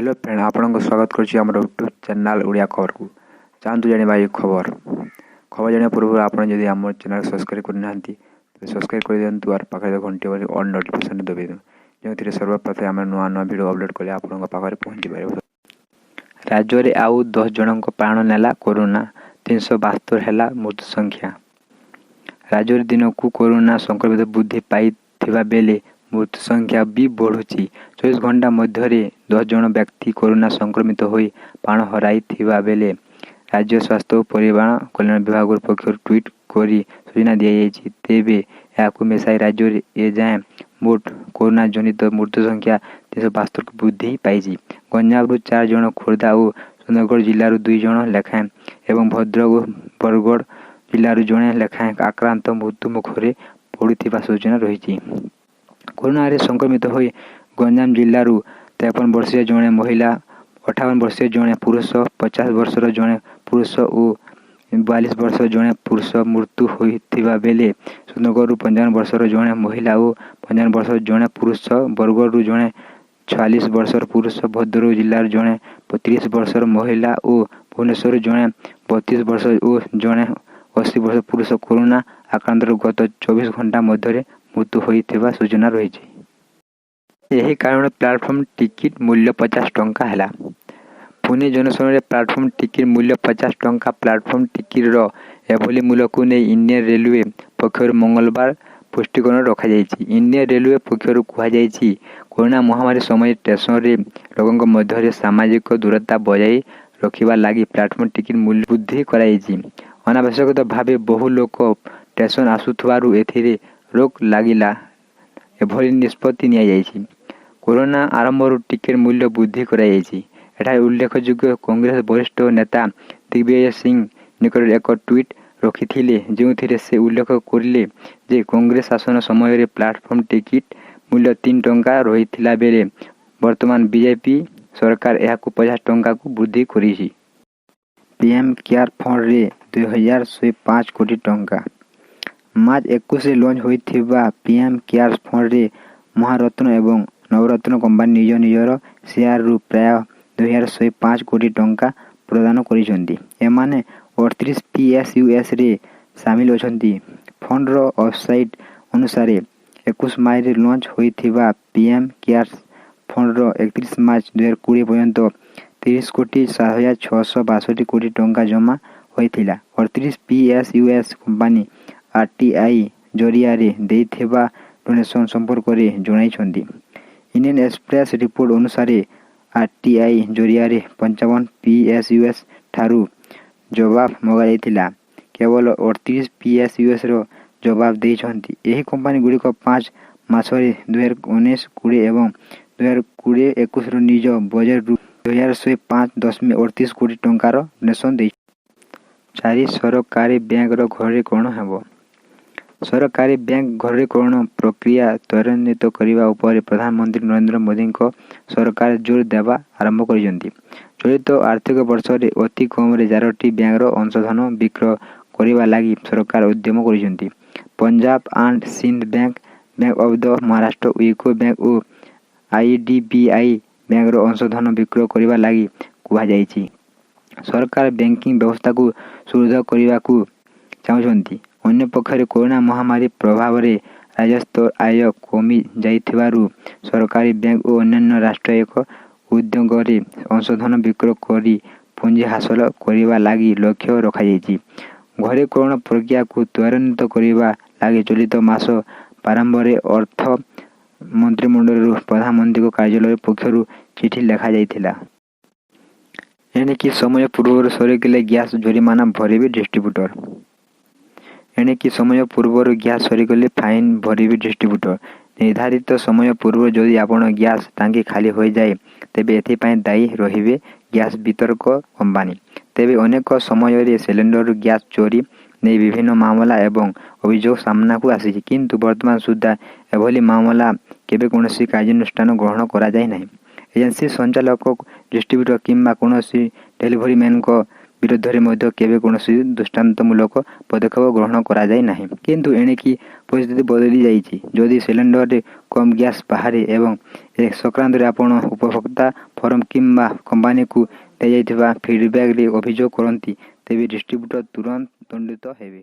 Hello friend, ଆପଣଙ୍କୁ ସ୍ୱାଗତ କରୁଛି ଆମର ୟୁଟ୍ୟୁବ୍ ଚ୍ୟାନେଲ୍ ଓଡ଼ିଆ ଖବରକୁ। ଚାଲନ୍ତୁ ଜାଣିବା ଏହି ଖବର। ଖବର ଜାଣିବା ପୂର୍ବରୁ ଆପଣ ଯଦି ଆମ ଚ୍ୟାନେଲ୍ ସବସ୍କ୍ରାଇବ୍ କରିନାହାନ୍ତି, ତେବେ ସବସ୍କ୍ରାଇବ୍ କରିଦିଅନ୍ତୁ ଆର ପାଖରେ ଘଣ୍ଟି ଅଲ୍ ନୋଟିଫିକେସନ୍ ଦବାଇ ଦିଅନ୍ତୁ, ଯେଉଁଥିରେ ସର୍ବପ୍ରଥମେ ଆମେ ନୂଆ ନୂଆ ଭିଡ଼ିଓ ଅପଲୋଡ଼ କଲେ ଆପଣଙ୍କ ପାଖରେ ପହଞ୍ଚି ପାରିବ। ରାଜ୍ୟରେ ଆଉ 10 ଜଣଙ୍କ ପ୍ରାଣ ନେଲା କରୋନା, 372 ହେଲା ମୃତ୍ୟୁ ସଂଖ୍ୟା। ରାଜ୍ୟରେ ଦିନକୁ କରୋନା ସଂକ୍ରମିତ ବୃଦ୍ଧି ପାଇଥିବା ବେଳେ ମୃତ୍ୟୁ ସଂଖ୍ୟା ବି ବଢ଼ୁଛି। 24 ଘଣ୍ଟା ମଧ୍ୟରେ 10 ଜଣ ବ୍ୟକ୍ତି କରୋନା ସଂକ୍ରମିତ ହୋଇ ପ୍ରାଣ ହରାଇଥିବା ବେଳେ ରାଜ୍ୟ ସ୍ୱାସ୍ଥ୍ୟ ଓ ପରିବାର କଲ୍ୟାଣ ବିଭାଗ ପକ୍ଷରୁ ଟ୍ୱିଟ୍ କରି ସୂଚନା ଦିଆଯାଇଛି। ତେବେ ଏହାକୁ ମିଶାଇ ରାଜ୍ୟରେ ଏଯାଏଁ ମୋଟ କରୋନା ଜନିତ ମୃତ୍ୟୁ ସଂଖ୍ୟା 372କୁ ବୃଦ୍ଧି ପାଇଛି। ଗଞ୍ଜାମରୁ ଚାରି ଜଣ, ଖୋର୍ଦ୍ଧା ଓ ସୁନ୍ଦରଗଡ଼ ଜିଲ୍ଲାରୁ ଦୁଇ ଜଣ ଲେଖାଏଁ ଏବଂ ଭଦ୍ରକ ଓ ବରଗଡ଼ ଜିଲ୍ଲାରୁ ଜଣେ ଲେଖାଏଁ ଆକ୍ରାନ୍ତ ମୃତ୍ୟୁ ମୁଖରେ ପଡ଼ୁଥିବା ସୂଚନା ରହିଛି। କରୋନାରେ ସଂକ୍ରମିତ ହୋଇ ଗଞ୍ଜାମ ଜିଲ୍ଲାରୁ 53 ବର୍ଷୀୟ ଜଣେ ମହିଳା, 58 ବର୍ଷୀୟ ଜଣେ ପୁରୁଷ, 50 ବର୍ଷର ଜଣେ ପୁରୁଷ ଓ 42 ବର୍ଷର ଜଣେ ପୁରୁଷ ମୃତ୍ୟୁ ହୋଇଥିବା ବେଳେ ସୁନ୍ଦରଗଡ଼ରୁ 55 ବର୍ଷର ଜଣେ ମହିଳା ଓ 55 ବର୍ଷର ଜଣେ ପୁରୁଷ, ବରଗଡ଼ରୁ ଜଣେ 46 ବର୍ଷର ପୁରୁଷ, ଭଦ୍ରକ ଜିଲ୍ଲାରୁ ଜଣେ 30 ବର୍ଷର ମହିଳା ଓ ଭୁବନେଶ୍ୱରରୁ ଜଣେ 32 ବର୍ଷ ଓ ଜଣେ 80 ବର୍ଷ ପୁରୁଷ କରୋନା ଆକ୍ରାନ୍ତର ଗତ 24 ଘଣ୍ଟା ମଧ୍ୟରେ ମୃତ୍ୟୁ ହୋଇଥିବା ସୂଚନା ରହିଛି। ଏହି କାରଣରୁ ପ୍ଲାଟଫର୍ମ ଟିକିଟ ମୂଲ୍ୟ 50 ଟଙ୍କା ହେଲା। ପୁନେ ଜଙ୍କସନରେ ପ୍ଲାଟଫର୍ମ ଟିକିଟ ମୂଲ୍ୟ 50 ଟଙ୍କା। ପ୍ଲାଟଫର୍ମ ଟିକିଟର ଏଭଳି ମୂଲ୍ୟକୁ ନେଇ ଇଣ୍ଡିଆନ ରେଲୱେ ପକ୍ଷରୁ ମଙ୍ଗଳବାର ସ୍ପଷ୍ଟୀକରଣ ରଖାଯାଇଛି। ଇଣ୍ଡିଆନ ରେଲୱେ ପକ୍ଷରୁ କୁହାଯାଇଛି, କରୋନା ମହାମାରୀ ସମୟରେ ଷ୍ଟେସନରେ ଲୋକଙ୍କ ମଧ୍ୟରେ ସାମାଜିକ ଦୂରତା ବଜାୟ ରଖିବା ଲାଗି ପ୍ଲାଟଫର୍ମ ଟିକିଟ ମୂଲ୍ୟ ବୃଦ୍ଧି କରାଯାଇଛି। ଅନାବଶ୍ୟକ ଭାବେ ବହୁ ଲୋକ ଷ୍ଟେସନ ଆସୁଥିବାରୁ ଏଥିରେ ରୋକ ଲାଗିଲା ଏଭଳି ନିଷ୍ପତ୍ତି ନିଆଯାଇଛି। କରୋନା ଆରମ୍ଭରୁ ଟିକେଟ ମୂଲ୍ୟ ବୃଦ୍ଧି କରାଯାଇଛି। ଏଠାରେ ଉଲ୍ଲେଖଯୋଗ୍ୟ, କଂଗ୍ରେସ ବରିଷ୍ଠ ନେତା ଦିଗ୍ବିଜୟ ସିଂ ନିକଟରେ ଏକ ଟ୍ୱିଟ୍ ରଖିଥିଲେ, ଯେଉଁଥିରେ ସେ ଉଲ୍ଲେଖ କରିଲେ ଯେ କଂଗ୍ରେସ ଶାସନ ସମୟରେ ପ୍ଲାଟଫର୍ମ ଟିକିଟ ମୂଲ୍ୟ 3 ଟଙ୍କା ରହିଥିଲା ବେଳେ ବର୍ତ୍ତମାନ ବିଜେପି ସରକାର ଏହାକୁ 50 ଟଙ୍କାକୁ ବୃଦ୍ଧି କରିଛି। ପିଏମ୍ କେୟାର ଫଣ୍ଡରେ 2105 କୋଟି ଟଙ୍କା। ମାର୍ଚ୍ଚ 21ରେ ଲଞ୍ଚ ହୋଇଥିବା ପିଏମ୍ କେୟାର୍ସ ଫଣ୍ଡରେ ମହାରତ୍ନ ଏବଂ ନବରତ୍ନ କମ୍ପାନୀ ନିଜ ନିଜର ସେୟାରରୁ ପ୍ରାୟ 2105 କୋଟି ଟଙ୍କା ପ୍ରଦାନ କରିଛନ୍ତି। ଏମାନେ 38 ପିଏସ୍ୟୁଏସ୍ରେ ସାମିଲ ଅଛନ୍ତି। ଫଣ୍ଡର ୱେବସାଇଟ୍ ଅନୁସାରେ, 21 ମାର୍ଚ୍ଚରେ ଲଞ୍ଚ ହୋଇଥିବା ପିଏମ୍ କେୟାର୍ସ ଫଣ୍ଡର 31 ମାର୍ଚ୍ଚ 2020 ପର୍ଯ୍ୟନ୍ତ 30 କୋଟି 7662 କୋଟି ଟଙ୍କା ଜମା ହୋଇଥିଲା। 38 ପିଏସ୍ୟୁଏସ୍ କମ୍ପାନୀ ଆର୍ଟିଆଇ ଜରିଆରେ ଦେଇଥିବା ଡୋନେସନ୍ ସମ୍ପର୍କରେ ଜଣାଇଛନ୍ତି। ଇଣ୍ଡିଆନ୍ ଏକ୍ସପ୍ରେସ୍ ରିପୋର୍ଟ ଅନୁସାରେ, ଆର୍ଟିଆଇ ଜରିଆରେ 55 ପିଏସ୍ୟୁଏସ୍ ଠାରୁ ଜବାବ ମଗାଯାଇଥିଲା। କେବଳ 38 ପିଏସ୍ୟୁଏସ୍ର ଜବାବ ଦେଇଛନ୍ତି। ଏହି କମ୍ପାନୀଗୁଡ଼ିକ 5 ମାସରେ 2019-20 ଏବଂ 2020-21ର ନିଜ ବଜେଟରୁ 2105.38 କୋଟି ଟଙ୍କାର ଡୋନେସନ୍ ଦେଇଛନ୍ତି। ଚାରି ସରକାରୀ ବ୍ୟାଙ୍କର ଘରୋଇକରଣ ହେବ। ସରକାରୀ ବ୍ୟାଙ୍କ ଘରୋଇକରଣ ପ୍ରକ୍ରିୟା ତ୍ୱରାନ୍ୱିତ କରିବା ଉପରେ ପ୍ରଧାନମନ୍ତ୍ରୀ ନରେନ୍ଦ୍ର ମୋଦିଙ୍କ ସରକାର ଜୋର ଦେବା ଆରମ୍ଭ କରିଛନ୍ତି। ଚଳିତ ଆର୍ଥିକ ବର୍ଷରେ ଅତି କମରେ ଚାରୋଟି ବ୍ୟାଙ୍କର ଅଂଶଧନ ବିକ୍ରୟ କରିବା ଲାଗି ସରକାର ଉଦ୍ୟମ କରିଛନ୍ତି। Punjab and Sindh bank, bank of the Maharashtra, UCO bank O IDBI ବ୍ୟାଙ୍କର ଅଂଶଧନ ବିକ୍ରୟ କରିବା ଲାଗି କୁହାଯାଇଛି। ସରକାର ବ୍ୟାଙ୍କିଂ ବ୍ୟବସ୍ଥାକୁ ସୁଦୃଢ଼ କରିବାକୁ ଚାହୁଁଛନ୍ତି। ଅନ୍ୟପକ୍ଷରେ କରୋନା ମହାମାରୀ ପ୍ରଭାବରେ ରାଜସ୍ୱ ଆୟ କମି ଯାଇଥିବାରୁ ସରକାରୀ ବ୍ୟାଙ୍କ ଓ ଅନ୍ୟାନ୍ୟ ରାଷ୍ଟ୍ରାୟତ୍ତ ଉଦ୍ୟୋଗରେ ଅଂଶଧନ ବିକ୍ରୟ କରି ପୁଞ୍ଜି ହାସଲ କରିବା ଲାଗି ଲକ୍ଷ୍ୟ ରଖାଯାଇଛି। ଘରୋଇକରଣ ପ୍ରକ୍ରିୟାକୁ ତ୍ୱରାନ୍ୱିତ କରିବା ଲାଗି ଚଳିତ ମାସ ପ୍ରାରମ୍ଭରେ ଅର୍ଥ ମନ୍ତ୍ରିମଣ୍ଡଳକୁ ପ୍ରଧାନମନ୍ତ୍ରୀଙ୍କ କାର୍ଯ୍ୟାଳୟ ପକ୍ଷରୁ ଚିଠି ଲେଖାଯାଇଥିଲା। ଏଣିକି ସମୟ ପୂର୍ବରୁ ସରିଗଲେ ଗ୍ୟାସ ଜରିମାନା ଭରିବେ ଡିଷ୍ଟ୍ରିବ୍ୟୁଟର। ଏଣିକି ସମୟ ପୂର୍ବରୁ ଗ୍ୟାସ ସରିଗଲେ ଫାଇନ୍ ଭରିବେ ଡିଷ୍ଟ୍ରିବ୍ୟୁଟର। ନିର୍ଦ୍ଧାରିତ ସମୟ ପୂର୍ବରୁ ଯଦି ଆପଣଙ୍କ ଗ୍ୟାସ ଟାଙ୍କି ଖାଲି ହୋଇଯାଏ, ତେବେ ଏଥିପାଇଁ ଦାୟୀ ରହିବେ ଗ୍ୟାସ ବିତରକ କମ୍ପାନୀ। ତେବେ ଅନେକ ସମୟରେ ସିଲିଣ୍ଡରରୁ ଗ୍ୟାସ ଚୋରି ନେଇ ବିଭିନ୍ନ ମାମଲା ଏବଂ ଅଭିଯୋଗ ସାମ୍ନାକୁ ଆସିଛି। କିନ୍ତୁ ବର୍ତ୍ତମାନ ସୁଦ୍ଧା ଏଭଳି ମାମଲା କେବେ କୌଣସି କାର୍ଯ୍ୟାନୁଷ୍ଠାନ ଗ୍ରହଣ କରାଯାଇ ନାହିଁ। ଏଜେନ୍ସି ସଞ୍ଚାଳକ, ଡିଷ୍ଟ୍ରିବ୍ୟୁଟର କିମ୍ବା କୌଣସି ଡେଲିଭରିମ୍ୟାନଙ୍କ ବିରୋଧରେ ମଧ୍ୟ କେବେ କୌଣସି ଦୃଷ୍ଟାନ୍ତମୂଳକ ପଦକ୍ଷେପ ଗ୍ରହଣ କରାଯାଇ ନାହିଁ। କିନ୍ତୁ ଏଣିକି ପରିସ୍ଥିତି ବଦଳି ଯାଇଛି। ଯଦି ସିଲିଣ୍ଡରରେ କମ୍ ଗ୍ୟାସ୍ ବାହାରେ ଏବଂ ଏ ସଂକ୍ରାନ୍ତରେ ଆପଣ ଉପଭୋକ୍ତା ଫୋରମ୍ କିମ୍ବା କମ୍ପାନୀକୁ ଦିଆଯାଇଥିବା ଫିଡ଼ବ୍ୟାକ୍ରେ ଅଭିଯୋଗ କରନ୍ତି, ତେବେ ଡିଷ୍ଟ୍ରିବ୍ୟୁଟର ତୁରନ୍ତ ଦଣ୍ଡିତ ହେବେ।